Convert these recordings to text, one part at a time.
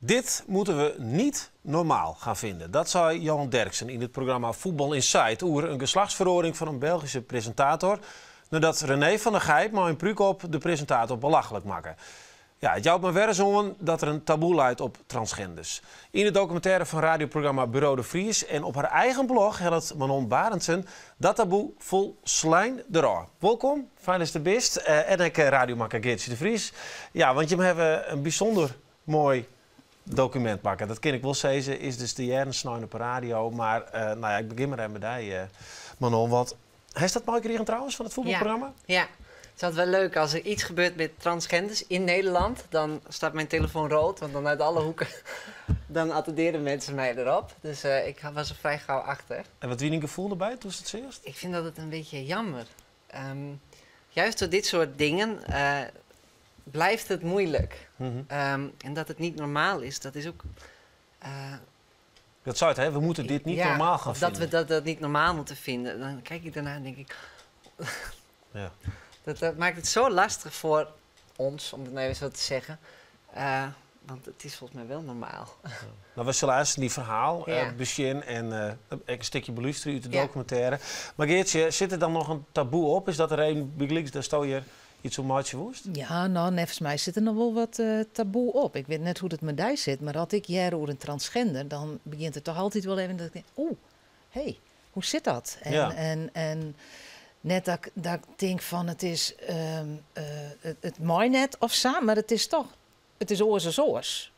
Dit moeten we niet normaal gaan vinden. Dat sei Johan Derksen yn it programma Voetbal Inside oer in geslachtsferoaring fan in Belgyske presintator, neidat René van der Gijp mei in prúk op de presintator belachlik makke. Ja, it jout mar wer ris oan dat der in taboe leit op transgenders. Yn de dokumintêre fan radioprogramma Buro de Vries en op har eigen blog hellet Manon Barendsen dat taboe folslein derôf. Wolkom, fijn datst der bist. En ek radiomakker Geartsje de Vries. Ja, want jim hawwe in bysûnder moai dokumint makke. Dat kin ik wol sizze, is dus te hearren snein op 'e radio. Mar no ja, ik begjin mar even mei dy, Manon. Want hast dat meikrigen trouwens fan it fuotbalprogramma? Ja, ja. Het is altijd wel leuk als er iets gebeurt met transgenders in Nederland. Dan staat mijn telefoon rood, want dan uit alle hoeken dan attenderen mensen mij erop. Dus ik was er vrij gauw achter. En wat wie dyn gefoel derby doe'tst it seachst? Ik vind dat het een beetje jammer. Juist door dit soort dingen blijft het moeilijk. En dat het niet normaal is, dat is ook. Dat sei it, hè? We moeten dit niet normaal gaan of dat we vinden. dat niet normaal moeten vinden. Dan kijk ik daarna en denk ik. Dat maakt het zo lastig voor ons, om het nou even zo te zeggen. Want het is volgens mij wel normaal. Ja. Nou, we sille earst dyn ferhaal besjen en ek in stikje belústerje út de dokumintêre. Mar Geartsje, sit der dan noch in taboe op? Is dat de reden bygelyks datsto hjir iets oer meitsje woest? Ja, no, neffens my sit der noch wol wat taboe op. Ik wit net hoe't it mei dy sit, mar as ik hear oer in transgender, dan begjint it toch altyd wol even dat ik tink, oeh, hé, hoe sit dat? En net dat ik tink fan it is, it mei net of sa, mar it is toch, it is oars as oars.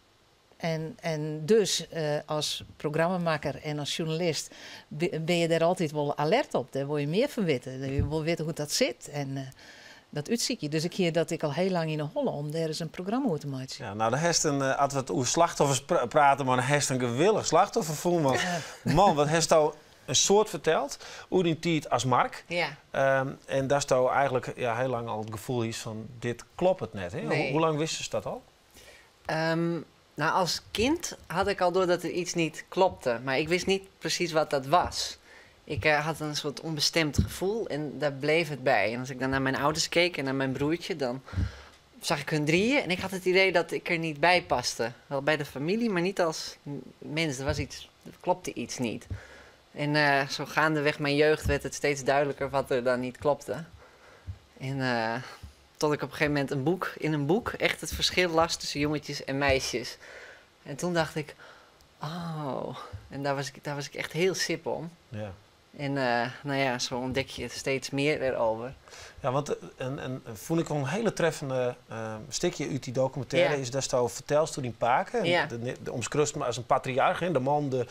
En dus as programmamakker en as sjoernalist binne je dêr altyd wol alert op. Dêr wolle je mear fan witte. Je wolle witte hoe't dat sit en dat útsykje. Dus ik hie dat ek al hiel lang yn 'e holle om dêr ris in programma oer te meitsjen. Ja, no, dan hast in, as we it oer slachtoffers prate, mar dan hast in gewildich slachtoffer fûn. Want man, wat hasto in soad ferteld oer dyn tiid as Mark. En datsto eigenlik, ja, hiel lang al it gefoel hiest fan dit kloppet net. Hè? Nee. Hoe lang wistest dat al? Nou, als kind had ik al door dat er iets niet klopte. Maar ik wist niet precies wat dat was. Ik had een soort onbestemd gevoel en daar bleef het bij. En als ik dan naar mijn ouders keek en naar mijn broertje, dan zag ik hun drieën. En ik had het idee dat ik er niet bij paste. Wel bij de familie, maar niet als mens. Er was iets, er klopte iets niet. En zo gaandeweg mijn jeugd werd het steeds duidelijker wat er dan niet klopte. En tot ik op een gegeven moment in een boek echt het verschil las tussen jongetjes en meisjes. En toen dacht ik, oh, en daar was ik echt heel sip om. En zo ontdek je steeds meer erover. Ja, want en vond ik wel een hele treffende stikje uit die documentaire is dat je vertelst toen die pake. En de omschreef me als een patriarch, hè, de man, de,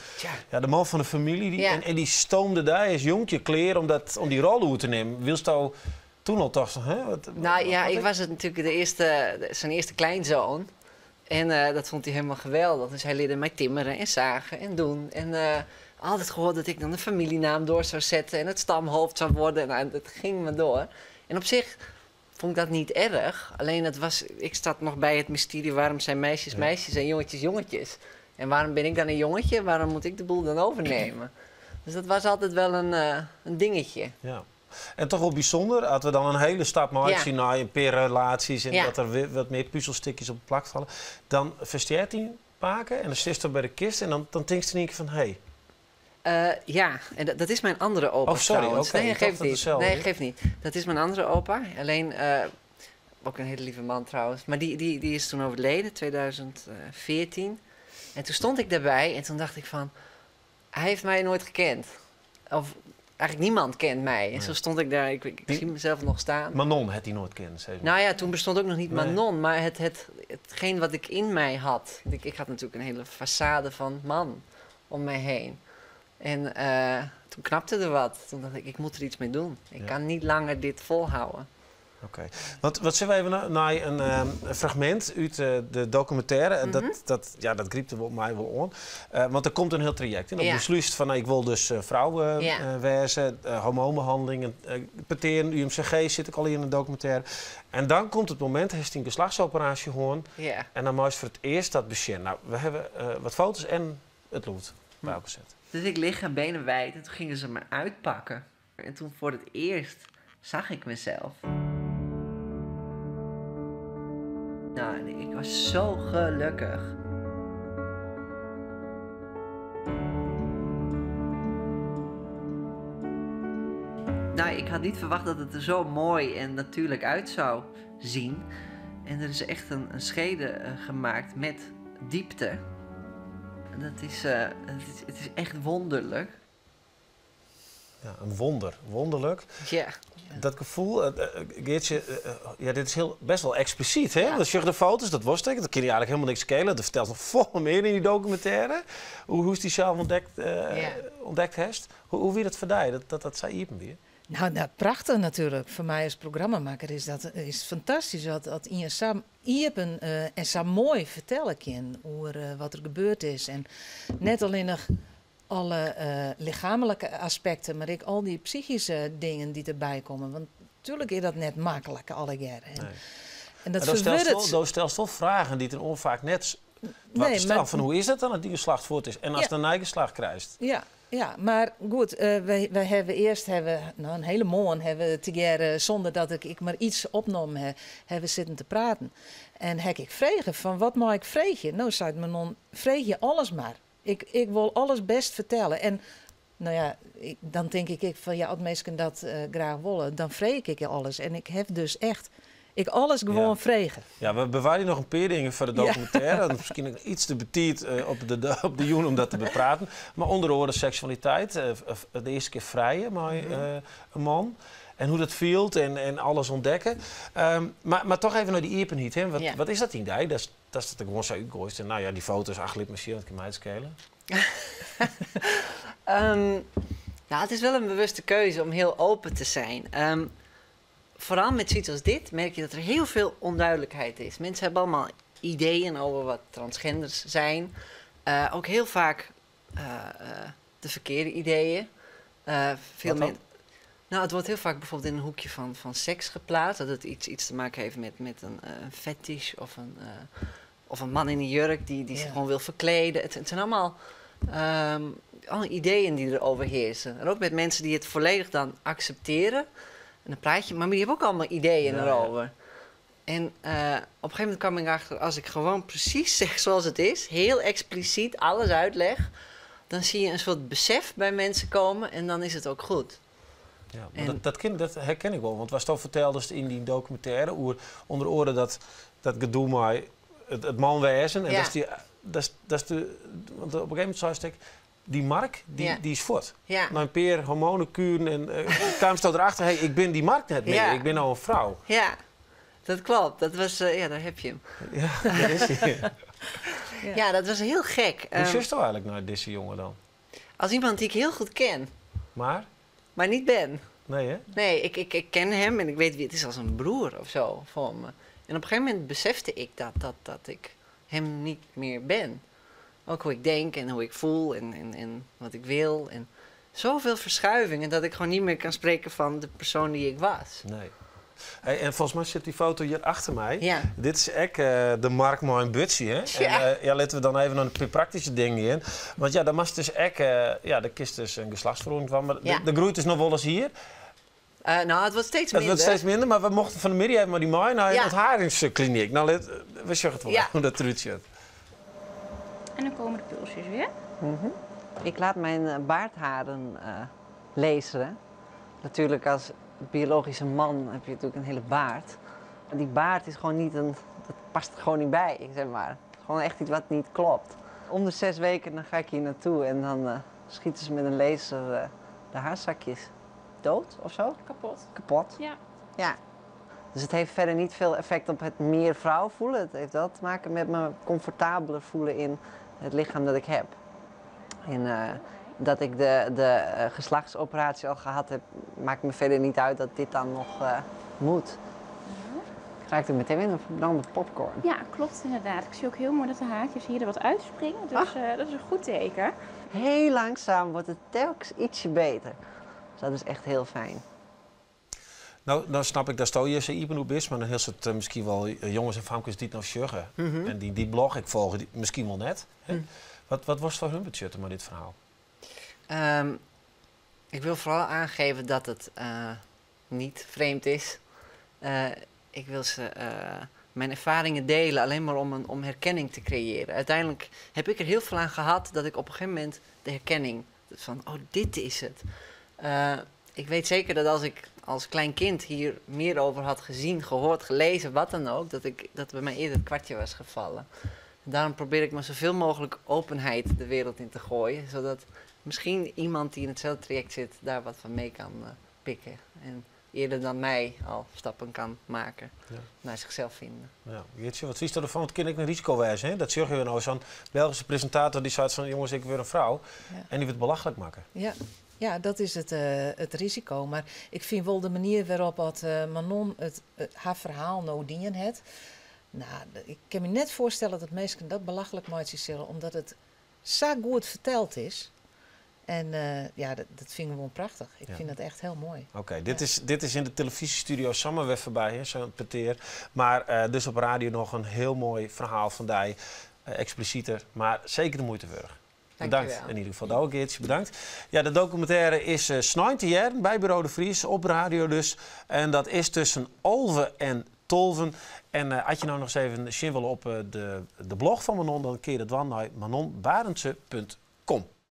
ja, de man van de familie. Die, En die stoomde daar als jonkje klear om die rol oer te nimmen. Wilst do toen al toch van, hè? Wat, wat Ik ik? was het natuurlijk zijn eerste kleinzoon. En dat vond hij helemaal geweldig. Dus hij leerde mij timmeren en zagen en doen. En altijd gehoord dat ik dan de familienaam door zou zetten en het stamhoofd zou worden. En dat ging me door. En op zich vond ik dat niet erg. Alleen ik zat nog bij het mysterie waarom zijn meisjes meisjes en jongetjes jongetjes. En waarom ben ik dan een jongetje? Waarom moet ik de boel dan overnemen? Dus dat was altijd wel een dingetje. Ja. En toch wel bijzonder, dat we dan een hele stap maken zien naar een paar relaties en dat er weer wat meer puzzelstukjes op het plak vallen. Dan versterkt hij paken en dan zit hij bij de kist en dan denkt ze in één keer van, hey. Ja, en dat is mijn andere opa Oh, sorry, trouwens. oké, Nee, ik geeft dacht dat niet. hetzelfde Nee, is. geeft niet. Dat is mijn andere opa. Alleen, ook een hele lieve man trouwens. Maar die is toen overleden, 2014. En toen stond ik daarbij en toen dacht ik van, hij heeft mij nooit gekend. Of eigenlijk niemand kent mij. En zo stond ik daar, ik zie mezelf nog staan. Manon had hij nooit kend, zeg maar. Nou ja, toen bestond ook nog niet Manon, maar hetgeen wat ik in mij had. Ik had natuurlijk een hele façade van man om mij heen. En toen knapte er wat. Toen dacht ik, ik moet er iets mee doen. Ik kan niet langer dit volhouden. Oké. Wat zullen we even naar een fragment uit de documentaire? Dat grypt er mij wel oan. Want er komt een heel traject in. Dat besluit van, nou, ik wil dus vrouw wezen, hormoonbehandelingen, petearen, UMCG zit ik al in een documentaire. En dan komt het moment, hij heeft een geslachtsoperatie hoorn. En dan moest voor het eerst dat besjen. Nou, we hebben wat foto's en het lûd bij elkaar gezet. Dus ik lig aan benen wijd en toen gingen ze me uitpakken. En toen voor het eerst zag ik mezelf. Ik was zo gelukkig. Maar ik had niet verwacht dat het er zo mooi en natuurlijk uit zou zien. En er is echt een schede gemaakt met diepte. Het is echt wonderlijk. Ja, een wonder. Wonderlijk. Ja. Dat gevoel, Geartsje, ja, dit is best wel expliciet, hè? Want als je de foto's, dat was het, dat kun je eigenlijk helemaal niks schelen. Dat vertelt nog vol meer in die documentaire. Hoe is die zelf ontdekt heeft. Hoe wie dat voor jou, dat zei Iepen weer? Nou, prachtig natuurlijk. Voor mij als programmamaker is dat is fantastisch dat ien sa iepen en zo mooi vertellen kan over wat er gebeurd is. En net alleen nog alle lichamelijke aspecten, maar ook al die psychische dingen die erbij komen. Want natuurlijk is dat net makkelijk alle jaren. En Nee. dat Maar dan verwurdt stelst wel vragen die het onvaak net wat Nee, te stellen maar van hoe is dat dan dat die geslacht voort is en als het een eigen geslacht krijgt. Ja, ja, maar goed, wij hebben eerst hebben, nou, een hele morgen hebben we together, zonder dat ik maar iets opnam, hebben we zitten te praten. En heb ik vregen van wat mag ik vregen? Nou, zei het me non, vreeg je alles maar. Ik wil alles best vertellen. En nou ja, ik, dan denk ik van ja, als mensen dat graag willen, dan vreeg ik alles. En ik heb dus echt, ik alles gewoon vregen. Ja, we bewaren nog een paar dingen voor de documentaire. Dat is misschien nog iets te betiet op de joen om dat te bepraten. Maar onder andere seksualiteit, de eerste keer vrije, maar, een man. En hoe dat viel en alles ontdekken. Maar toch even naar die iepenheid. Hè? Wat is dat in die? Dat is dat ik gewoon zo uitgooist. En nou ja, die foto's, ach, liet me zien, dat kan mij het schelen. Het is wel een bewuste keuze om heel open te zijn. Vooral met zoiets als dit merk je dat er heel veel onduidelijkheid is. Mensen hebben allemaal ideeën over wat transgenders zijn. Ook heel vaak de verkeerde ideeën. Wat dan? Het wordt heel vaak bijvoorbeeld in een hoekje van seks geplaatst. Dat het iets te maken heeft met een fetish of een man in een jurk die zich gewoon wil verkleden. Het zijn allemaal ideeën die er overheersen. En ook met mensen die het volledig dan accepteren. En dan praat je, maar die hebben ook allemaal ideeën erover. En op een gegeven moment kwam ik erachter, als ik gewoon precies zeg zoals het is, heel expliciet alles uitleg, dan zie je een soort besef bij mensen komen en dan is het ook goed. Ja, maar dat herken ik wel. Want wat je vertelde is in die documentaire, oer, onder oren dat gedoe maar het manwezen. En dat is die, dat is, dat is de, want op een gegeven moment zei ik, die Mark, die is voort. Na een paar hormonenkuren en kwam ze erachter, hey, ik ben die Mark net meer, ik ben nou een vrouw. Ja, dat klopt. Dat was, ja, daar heb je hem. Ja, daar is hij. Ja, dat was heel gek. Hoe zus je eigenlijk naar deze jongen dan? Als iemand die ik heel goed ken. Maar? Maar niet ben. Nee, hè? Nee, ik ken hem en ik weet wie het is als een broer of zo voor me. En op een gegeven moment besefte ik dat ik hem niet meer ben. Ook hoe ik denk en hoe ik voel en wat ik wil. En zoveel verschuivingen dat ik gewoon niet meer kan spreken van de persoon die ik was. Nee. Hey, en volgens mij zit die foto hier achter mij. Dit is echt de Mark Mooi Butsie, hè? En ja, laten we dan even naar de praktische dingen in. Want ja, daar mag dus echt ja, de kist dus een geslachtsverhouding van. Maar de groeit is nog wel eens hier. Nou, het wordt steeds Het wordt minder. steeds minder, maar we mochten van de middag even maar die mooi naar het haringskliniek. Nou, we zeggen het wel, hoe dat eruit ziet. En dan komen de pulsjes weer. Ik laat mijn baardharen laseren. Natuurlijk als biologische man heb je natuurlijk een hele baard. En die baard is gewoon niet een... Dat past er gewoon niet bij. Het is gewoon echt iets wat niet klopt. Om de 6 weken dan ga ik hier naartoe en dan schieten ze met een laser de haarzakjes dood of zo. Kapot. Kapot. Ja. Dus het heeft verder niet veel effect op het meer vrouw voelen. Het heeft wel te maken met me comfortabeler voelen in het lichaam dat ik heb. En dat ik de geslachtsoperatie al gehad heb, maakt me verder niet uit dat dit dan nog moet. Ik raakte meteen weer een verbrande popcorn. Ja, klopt inderdaad. Ik zie ook heel mooi dat de haartjes hier er wat uitspringen. Dus dat is een goed teken. Heel langzaam wordt het telkens ietsje beter. Dus dat is echt heel fijn. Nou, nou snap ik dat sto je ze Iben is, maar dan is het misschien wel jongens en vrouwtjes die het nou sjuggen. En die blog ik volg, die, misschien wel net. Hè? Wat was voor hun budget met dit verhaal? Ik wil vooral aangeven dat het niet vreemd is. Ik wil ze mijn ervaringen delen, alleen maar om herkenning te creëren. Uiteindelijk heb ik er heel veel aan gehad dat ik op een gegeven moment de herkenning van, oh, dit is het. Ik weet zeker dat als ik als klein kind hier meer over had gezien, gehoord, gelezen, wat dan ook, dat bij mij eerder het kwartje was gevallen. En daarom probeer ik maar zoveel mogelijk openheid de wereld in te gooien, zodat misschien iemand die in hetzelfde traject zit daar wat van mee kan pikken. En eerder dan mij al stappen kan maken naar zichzelf vinden. Ja, Geartsje, wat vies ervan? Want kan ik een risico wijzen, hè? Dat zeg je nou zo'n Belgische presentator die zei van jongens, ik wil een vrouw. En die wil het belachelijk maken. Ja. Ja, dat is het risico. Maar ik vind wel de manier waarop dat Manon haar verhaal nou dienen het. Nou, ik kan me net voorstellen dat mensen dat belachelijk maken zullen, omdat het zo goed verteld is. En ja, dat vind ik gewoon prachtig. Ik vind dat echt heel mooi. Oké, dit is in de televisiestudio Sammerweg voorbij, hè, zo'n peteer. Maar dus op radio nog een heel mooi verhaal van die. Explicieter, maar zeker de moeite waard. Dankjewel. Bedankt in ieder geval. Douwe Geartsje, bedankt. Ja, de documentaire is snein bij Buro de Vries, op radio dus. En dat is tussen Olven en Tolven. En als je nou nog eens even zien wil op de blog van Manon, dan keer je dat wel naar manonbarendse.com.